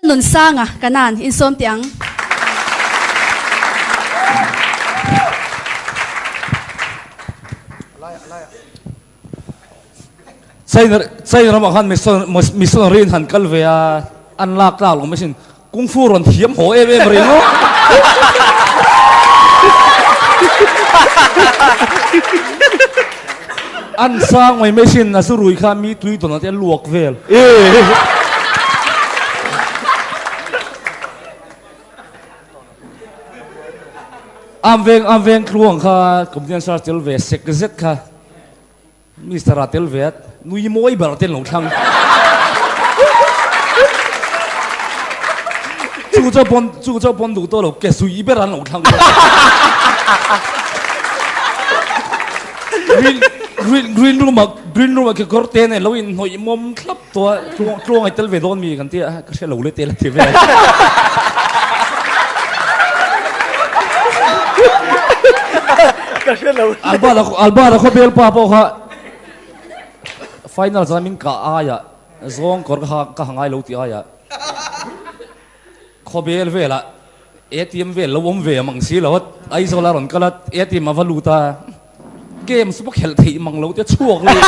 Nunsanga Kanan insawm teh ang. China China ramah khan missionary in han kal ve a, an lak tlak lo mai sin. Kung Fu rawn thiam haw em em reng aw. An sang mai mai sin a zu rui kha mi tui tawn te a luak vel. Am veng am veng tluang kha comedian search tel ve sek zet kha. Mister a tel ve a, nui mawi ber te an lo thlang. Chu chu pawn chu chu pawn duh tawh lo ke sui ber an lo thlang. Green green green room ah green room ah kekawr te nen lo in hnawih mawm thlap tawh a tluang tluang ai tel ve dawn mi kan ti a ka hre lo le te la ti ve. Ka hre lo. Albert a Albert a khawbel pa pawh kha final zan min kah aia zawng kawr ka ha ka ha ngai lo tih aia khawbel velah ATM vel lo awm ve mang si lo a Aizawl a rawn kal a ATM a va lut a game chu va khelh theih mang lo te chhuak lui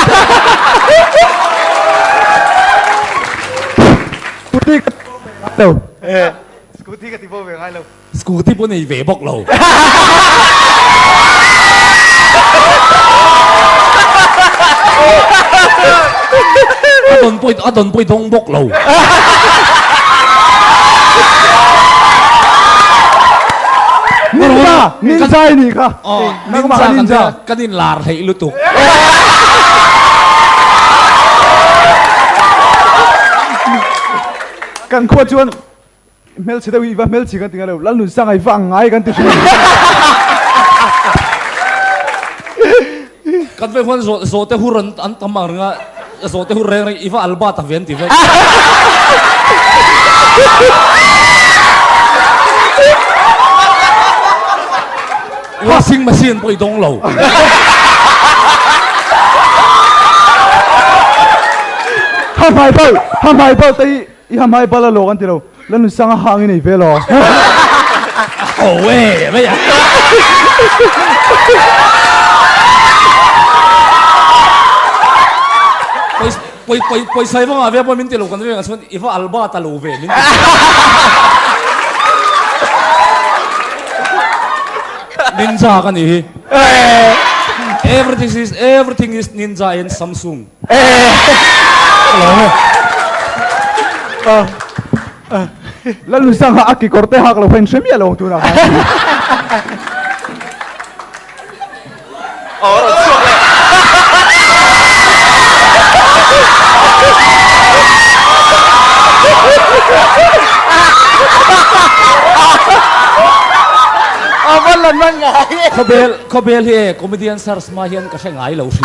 Scooty ka ti bo ve ngai lo. Scooty ka ti bo ve ngai lo. Scooty pawh nei ve bawk lo. A dawn pawh a dawn pawh i dawng bawk lo. Ninja, ninja i nih kha. Nangmah kha ninja. Kan in lar hleih lutuk. Kan khua chuan Hmelchhe deuh hi i va hmelchhe kan ti ngai lo, Lalnunsanga i va ang ngai kan ti hrim. Kan vei huan zawh zawhte hur an an tam ang ringa zawhte hur reng reng i va alba ta ve an ti vek. Washing machine pawh i dawng lo. Ha hmai bal, ha hmai bal te hi I ha hmai bal a lawk an ti lo, la nun sang a hang i nei ve lo. Ho e mai a. Pawisa pawisa pawisa i va ngah ve pawh min ti lo kan veng ah chuan i va alba ta lo ve min ti. Ninja ka nih hi. Everything is everything is ninja in Samsung. Lalnusanga a kekawr te hak lo kha in hre miah lo ang tunah khan. Aw rawn chhuak leh. A va la na ngai. Khawbel khawbel hi e comedian search hma hian ka hre ngai lo hrim.